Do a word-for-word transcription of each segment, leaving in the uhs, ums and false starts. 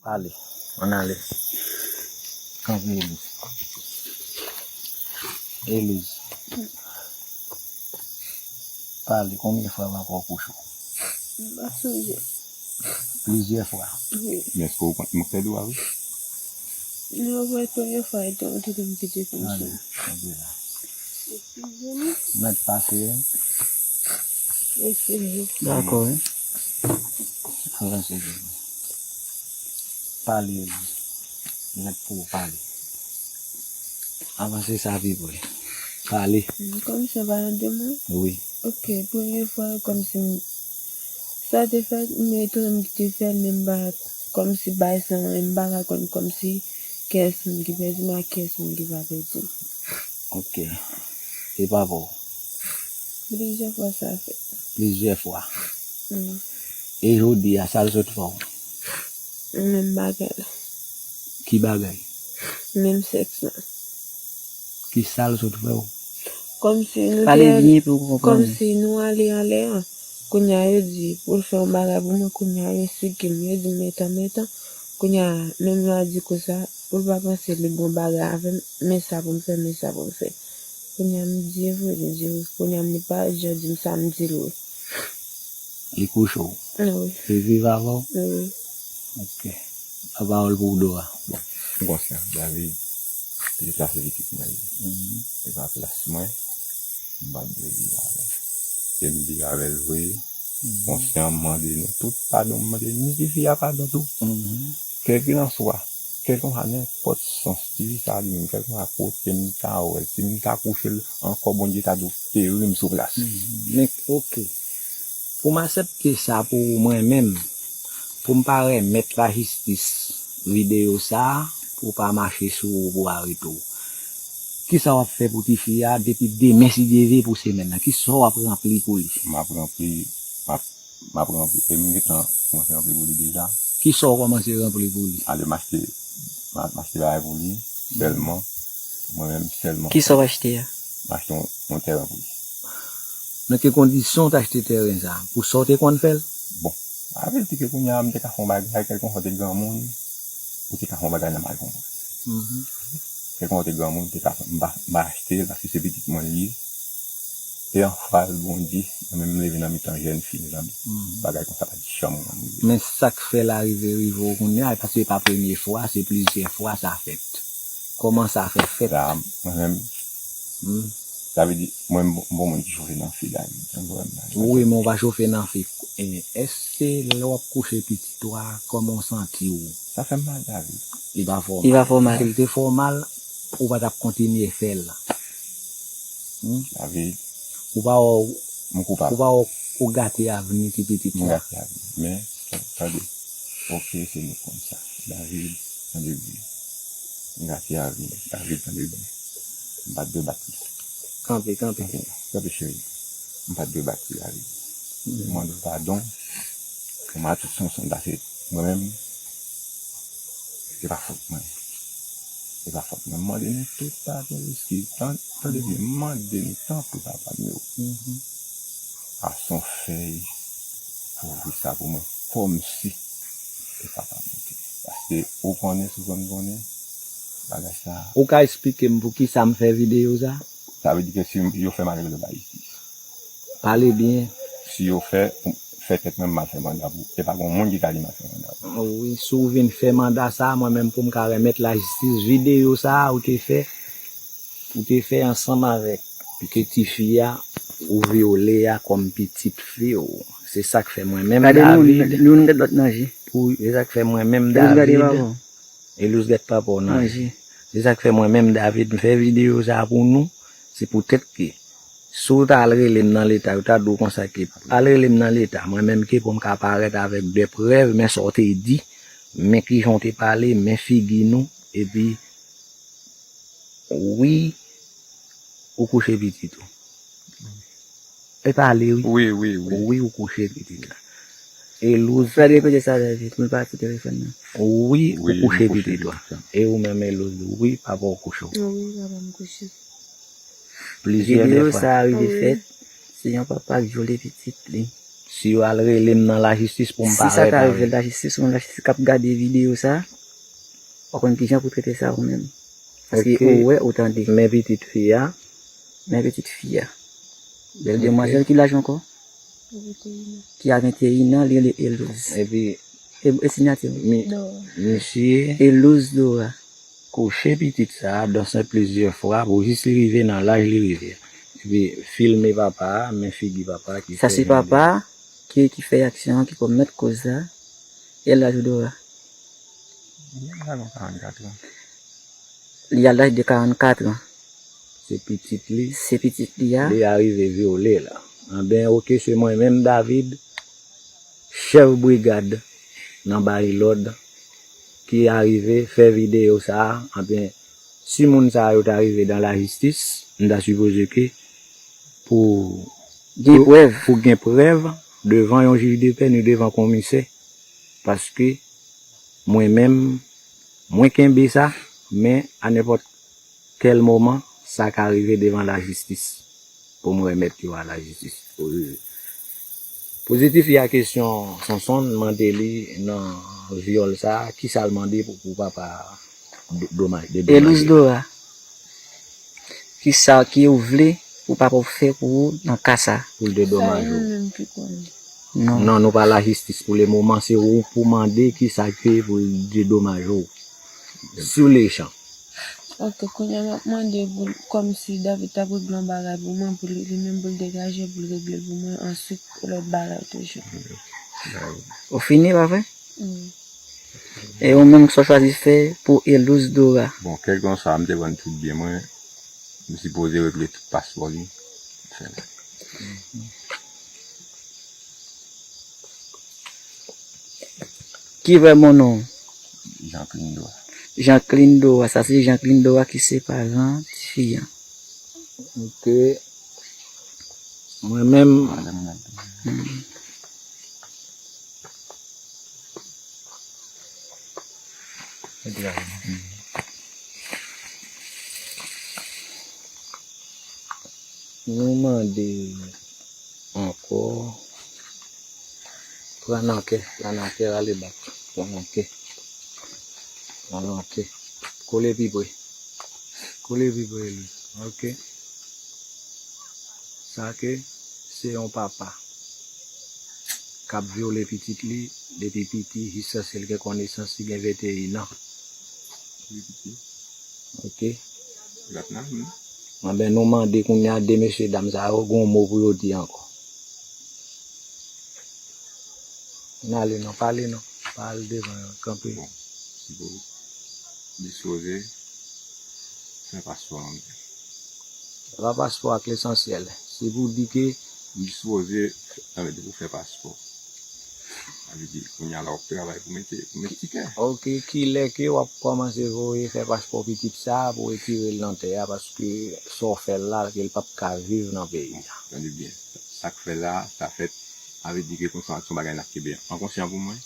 Pale, ann ale. Kanpe, Eliz. Eliz. Pale, konbyen fwa papa w kouche w? M pa sonje. Plizyè fwa? Wi. Men èske w konn mwen fè dwa wi? Non, mwen premye fwa, e te mwen ki te m kite fouti. Mèt pase. Dakò, wi. Avanse. Pale, mèt pou w pale. Avanse sa pi pre. Pale. Kòmsi pa nan de mwa? Wi. Ok, premye fwa, kòmsi m, sa te fèt, men tou m ki te fè l, men m pa, kòmsi bay sa, m pa ka konn, kòmsi kiyès moun ki pèdi m ak kiyès moun ki pa pèdi m. Ok. E papa w? Plizyè fwa sa fèt. Plizyè fwa. Mm. E jodi a, sa l sot fè w? Menm bagay la. Ki bagay? Menm sèks la. Ki sa l sot fè w? Kòmsi nou Pale te byen pou w konprann. Kòmsi nou ale anlè an. Kounye a yo di pou l fè yon bagay pou mwen, kounye a yo esplike m, yo di m metan, metan. Kounye a, menm jan a di konsa, pou l pa panse li bon bagay avè m, men sa pou m fè, men sa pou m fè. Kounye a m di e vre, li di wi. Kounye a m li pa jan di m sa m di l wi. Li kouche w? Wi. Li viv avè w? Wi. Ok. Lapawòl pou Dora. Bon. M konsyan, David, pitit la se pitit mwen li. Mhm. E pa plas mwen, m pa t dwe viv avè l. E m viv avè l vre, mhm, konsyan, m mande nou tout padon, m mande ni tifi a padon tou. Mhm. Kèlkelanswa, kèlkelanswa nenpòt sans, tifi sa li menm, kèlkelanswa kote m ta wè l, si m ta kouche l ankò, Bondye ta di w peri m sou plas. Mhm. Men, ok. Pou m aksepte sa pou mwen menm, pou m pa remèt lajistis videyo sa a, pou w pa mache sou ou, pou arete w. Kisa w ap fè pou tifi a depi demen, si Dye vle, pou semèn nan? Kisa w ap ranpli pou li? M ap ranpli, m ap, m ap ranpli. E m gentan kòmanse ranpli pou li deja. Kisa w kòmanse ranpli pou li? Ale m achte, m a-, m achte bagay pou li, sèlman. Mwen menm sèlman. Kisa w achte a? M achte yon, yon tèren pou li. Nan ki kondisyon w t achte tèren sa a? Pou sa w te konn fè l? Bon, sa vle di ke kounye a m te ka fè yon bagay, kèlkeswa w te granmoun, ou te ka fè yon bagay nan mal konprann. Mhm. Kèlkeswa w te granmoun, te ka fè, m pa, m pa achte l paske se pitit mwen li ye. E anfal Bondye, mwen menm m leve nan mitan jèn fi, mezanmi. Mhm. Bagay konsa pa t janm rive. Men sa k fè l arive, rive w kounye a, paske se pa premye fwa, se plizyè fwa sa fèt. Kòman sa fè fèt? La, mwen menm, hmm, sa vle di, mwen, m bon, m bon moun ki chofe nan fi la, jan w wè m la. Wi, men w pa chofe nan fi. E, èske lè w ap kouche pitit ou a, kòman w santi w? Sa fè m mal, David. Li pa fè w mal. Li pa fè w mal. Si l te fè w mal, ou pa t ap kontinye fè l. Hmm? David. Ou pa wè w, m koupab. Ou pa wè w gate avni ti pitit la. M gate avni. Men, tande. Ok, se nou konn sa. David, tande byen. M gate avni. David, tande byen. M pa t dwe bat li. Kanpe, kanpe. Kanpe, kanpe, cheri. M pa t dwe bat li, David. M mande w padon. Mwen, m a tout sans, paske mwen menm, se pa fòt mwen. Se pa fòt mwen. M mande nou tout padon, eskiz. Tan-, tande byen, m mande nou tanpri, papa m yo. Mhm. Pase yon fèy pou ouvri sa pou mwen, kòmsi se papa m yo te ye. Paske ou konnen, si w konn konnen, bagay sa. Ou ka eksplike m poukisa m fè videyo sa? Sa vle di ke si yo fè m ale lajistis. Pale byen. Si yo fè, fè tèt mwen m al fè manda pou, e pa gen moun ki ka di m al fè manda pou. Wi, si w vin fè manda sa, mwen menm pou m ka remèt lajistis videyo sa a ou te fè, ou te fè ansanm avèk ke tifi a ou vyole a kòm pitit fi w. Se sa k fè mwen menm David. Gade nou, nou gad lòt nan je. Pou, se sa k fè mwen menm David. Gade papa w. E Luz gèt papa w nan je. Se sa k fè mwen menm David, m fè videyo sa a pou nou. Se poutèt ke si w ta al rele m nan leta, yo ta di w konsa ke al rele m nan leta, mwen menm ke pou m ka parèt avèk de prèv, men sa w te di, men kijan w te pale, men figi nou, epi wi, ou kouche pitit ou. E pale, wi. Wi, wi, wi. Wi, ou kouche pitit la. E Luz. Fè repete sa, David, mwen pa sou telefòn nan. Wi, ou kouche pitit la. E ou menm, e Luz, wi, papa w kouche w. Wi, papa m kouche. Plizyè fwa. Videyo sa a rive fèt, se yon papa k vyole pitit li. Si yo al rele m nan lajistis pou m parèt avè l. Si sa ta rive lajistis, ou menm lajistis k ap gade videyo sa, w ap konn kijan pou trete sa ou menm. Paske ou wè, ou tande. Men pitit fi a. Men pitit fi a. Bèl demwazèl, ki laj ankò? Ki a venteyen an, li rele Elouz. Epi e, e siyati wi. Misye Elouz Dora. Kouche pitit sa a, danse plizyè fwa pou jis li rive nan laj li rive. Epi filme papa a, men figi papa a ki fè jan de. Sa se papa a ki, ki fè aksyon an, ki komèt koz la. E laj ou Dora? Li a laj de karannkat an. Li a laj de karannkat an. Se pitit li. Se pitit li a. Li arive vyole l. Anben, oke, se mwen menm, David, chèf brigad nan bay lòd, ki arive fè videyo sa a. Anben, si moun sa yo ta rive dan lajistis, m ta sipoze ke pou gen prèv, pou gen prèv devan yon jij de pè ni devan komisè, paske mwen menm, mwen kenbe sa, men a nenpòt kèl moman, sa ka rive devan lajistis pou m remèt yo a lajistis. Pozitif, y a kesyon Sonson mande li nan vyòl sa a, kisa l mande pou, pou papa do-, domaj, dedomaje. Elouz Dora, kisa ki ou vle pou papa w fè pou ou nan ka sa? Pou l dedomaje w. Sa e nou menm ki konnen. Non. Non, nou pa lajistis pou le moman, se ou pou mande kisa ke pou l dedomaje w. Sou le chan. Ok, kounye a m ap mande pou l, kòmsi David t ap regle yon bagay pou mwen, pou li, li menm pou l degaje, pou l regle l pou mwen, answit, lòt bagay toujou. Ou fini, pa vre? Wi. E ou menm, sa w chwazi fè pou Elouz Dora? Bon, kèlkanswa, m te konn tout byen mwen, m sipoze regle tout paspò li. Fè la. Ki vrè bon non w? Jean Clindo a. Jean Clindo a, sa se Jean Clindo a ki se paran tifi an. Ok. Mwen menm. Madanm nan. Hmm. Nou mande ankò. Pran nan kè, pran nan kè, rale bak. Pran nan kè. Pran nan kè. Kole pi pre. Kole pi pre, Louis. Ok. Sa ke se yon papa k ap vyole pitit li depi piti jiskaske l gen konesans li gen venteyen an. Li piti. Ok. L ap nan men. Anben, nou mande kounye a de mesye dam sa yo gen yon mo pou yo di ankò. N ale non, pale non. Pa al devan, kanpe. Bon, si pou dispoze fè paspò an. Se pa paspò ak lesansyèl. Se pou di ke m dispoze, sa vle di pou fè paspò. Sa vle di, kounye a la w ap travay pou mete, pou mete tikè. Ok, kilè ke w ap kòmanse voye fè paspò pitit sa a pou retire l nan tè a, paske sa w fè l la, ke l p ap ka viv nan peyi a? Tande byen, sa k fè la, sa fèt, sa vle di ke konsa se yon bagay n ap kenbe an konsyan pou mwen.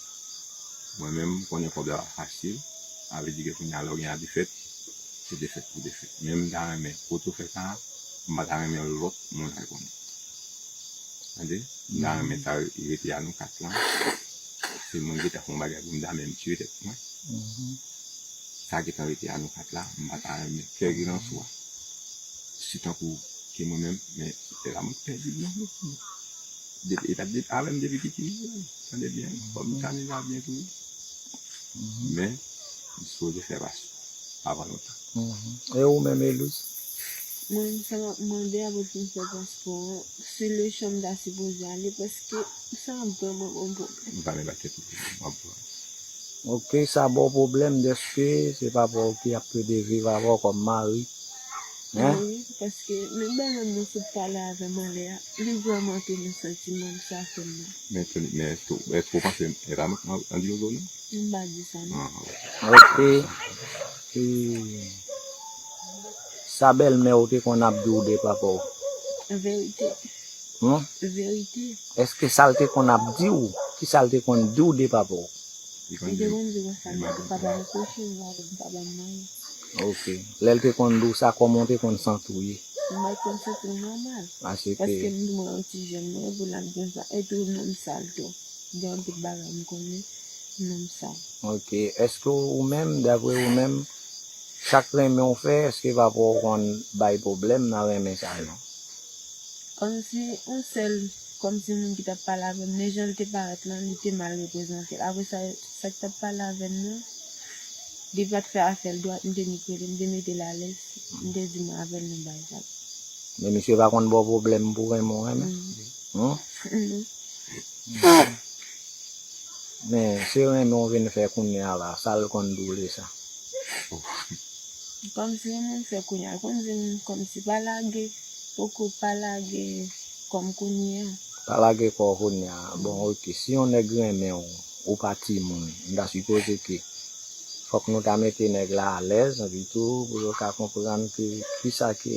Mwen menm, m konnen kòb la pa fasil, sa vle di ke kounye a lè w gen a defèt, se defèt pou defèt. Men m ta renmen, kote w fè sa a, m pa ta renmen lòt moun al konnen. Tande? M ta renmen sa rete a nou kat lan. Se mwen ki ta fè yon bagay pou m ta menm tiye tèt mwen. Sa gentan rete a nou kat la, m pa ta renmen kèlkelanswa. Si tankou ke mwen menm, men se la mwen pèdi l nan nou. Depi, e t ap depi avè m depi piti, tande byen, fò m tande sa byen tou. Men, m sipoze fè paspò avan lontan. E ou menm, Elouz? Mwen menm, sa m ap mande a pou m fè paspò an, si le chan m ta sipoze ale, paske sa ap vrèman ban m pwoblèm. M pa menm ba tèt ou, m ap pran. Ok, sa ba w pwoblèm dèske se papa w ki ap plede viv avè w kòm mari. Hein? Wi, paske menm bagay mwen sot pale avè m anlè a, li vrèman te nan santiman m, sa fè m mal. Men, men èske, èske w panse e pa mwen k andilozo non? M pa di sa non. Ok. E sa bèlmè w te konn ap di w de papa w? Verite. Hum? Verite. Èske sa l te konn ap di w? Ki sa l te konn di w de papa w? Li te konn di w konsa, papa m kouche, m pa, m pa ba m manyen. Ok. Lè l te konn di w sa, kòman w te konn santi w ye? Mwen konn santi m nòmal. Paske m di mwen yon ti jèn mwen, epi l ap gen sa. E tou nonm sal tou. Gen anpil bagay m konnen, nonm sal. Ok. Èske ou menm, dapre ou menm, sa k renmen w fè, èske papa w konn bay pwoblèm nan renmen sa yo? Kòmsi yon sèl, kòmsi moun ki t ap pale avè m, men jan l te parèt lan, li te mal reprezante l. Apre sa, sa k t ap pale avè m nan, li pa t fè afè l dwat, m te nik rele, m te mete l alèz, m te di mwen avè l nou bay vag. Men misye pa konn ba w pwoblèm pou renmen w renmen? Non. Men se renmen w vin fè kounye a la, sa l konn di w de sa? Kòmsi renmen m fè kounye a, konn di m kòmsi pa lage, poko pa lage kò m kounye a. Pa lage kò w kounye a. Bon, ok, si yon nèg renmen w, ou pa timoun, m ta sipoze ke fòk nou ta mete nèg la alèz, epi tou, pou yo ka konprann ke kisa ke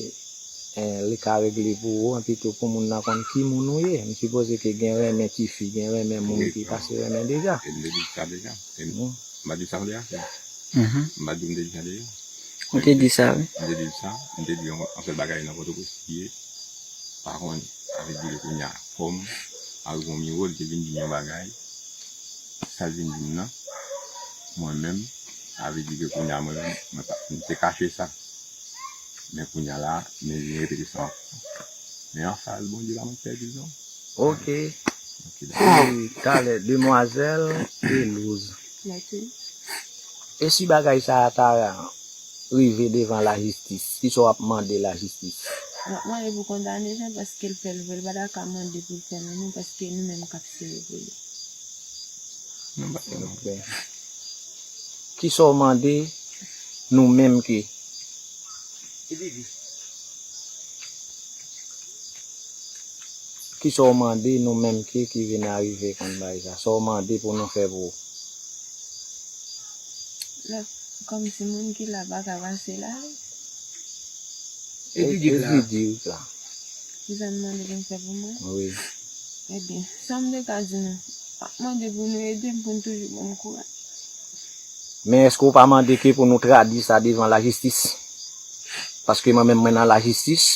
eh, li ka regle pou ou, epi tou pou moun nan konn ki moun ou ye. M sipoze ke gen renmen tifi, gen renmen moun ki pase renmen deja. E m te di sa deja. E m, m pa di sa deja. M pa di m te di sa deja. Ou te di sa, wi. M te di sa, m te di yon, yon sèl bagay nan Pòtoprens ki ye. Pa konn, sa vle di ke kounye a, fò m, a yon nivo, li te vin di m yon bagay. Sa l vin di m nan, mwen menm, sa vle di ke kounye a, mwen menm, mwen pa, m te kache sa. Men kounye a la, men li repete sa ankò. Men anfas Bondye la, mwen pèdi non. Ok. Ok, dakò. E talè, demwazèl Elouz. Mèsi. E si bagay sa a ta rive devan lajistis, kisa w ap mande lajistis? M ap mande pou kondane Jean paske l fè l vre, l pa ta ka mande pou l fè nou, nou, paske nou menm k ap sere pou li. Nou pa te mande. Kisa w mande nou menm ke? Kisa w mande nou menm ke ki vin arive konn bagay sa? Sa w mande pou nou fè pou ou? Lè, kòmsi moun ki la pa ka pase la, wi. E ki di la? Ki di la? Ki sa n mande pou n fè pou mwen? Wi. Ebyen, sa m te ka di nou, m ap mande pou nou ede m, pou n toujou ban m kouraj. Men èske w pa mande ke pou nou tradui sa devan lajistis? Paske mwen menm mwen nan lajistis,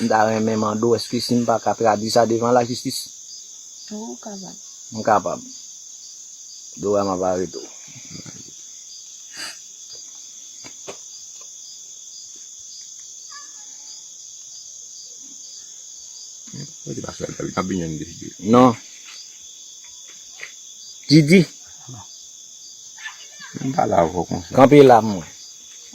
m ta renmen mande w èske si m pa ka tradui sa devan lajistis? Wi, ou kapab. M kapab. Dora m ap arete w. Mwen te pase a David, m ap vini an de. Non. Didi. M pale avè w konsa. Kanpe la mwen.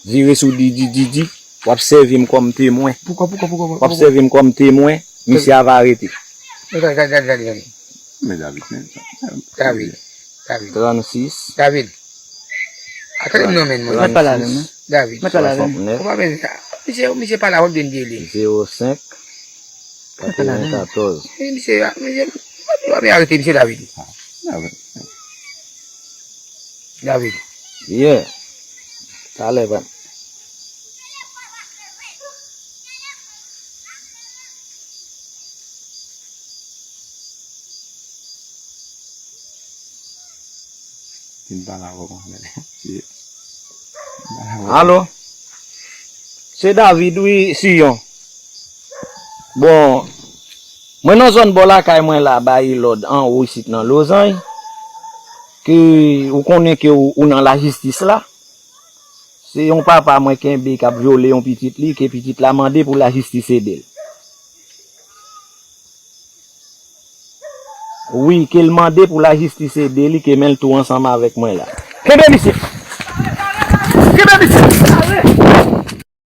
Vire sou Didi, Didi. W ap sèvi m kòm temwen. Poukò, poukò, poukò, poukò? W ap sèvi m kòm temwen. Misye ava arete. Gade, gade, gade, gade, gade. Men David, men. David. David. Trannsis. David. Atande m non, men, mwen. Mèt pale avè m, non. David. Mèt pale avè m. Swasantnèf. Ou pa bezwen sa. Misye, misye pale avè m, m te di li. Zewo senk. Mèt pale avè m. Katreventkatòz. E misye, misye, misye, misye arete misye David. Ah, David. David. Yeah. Talè, frè m. Vin pale avè w konsa. Alo? Se David, wi, Siyon. Bon, mwen nan zòn bò lakay mwen la, bay lòd anwo isit nan Lozany, ke ou konnen ke ou, ou nan lajistis la. Se yon papa mwen kenbe k ap vyole yon pitit li, ke pitit la mande pou lajistis ede l. Wi, ke l mande pou lajistis ede li, ke men l tou ansanm avèk mwen la. Kenbe misye!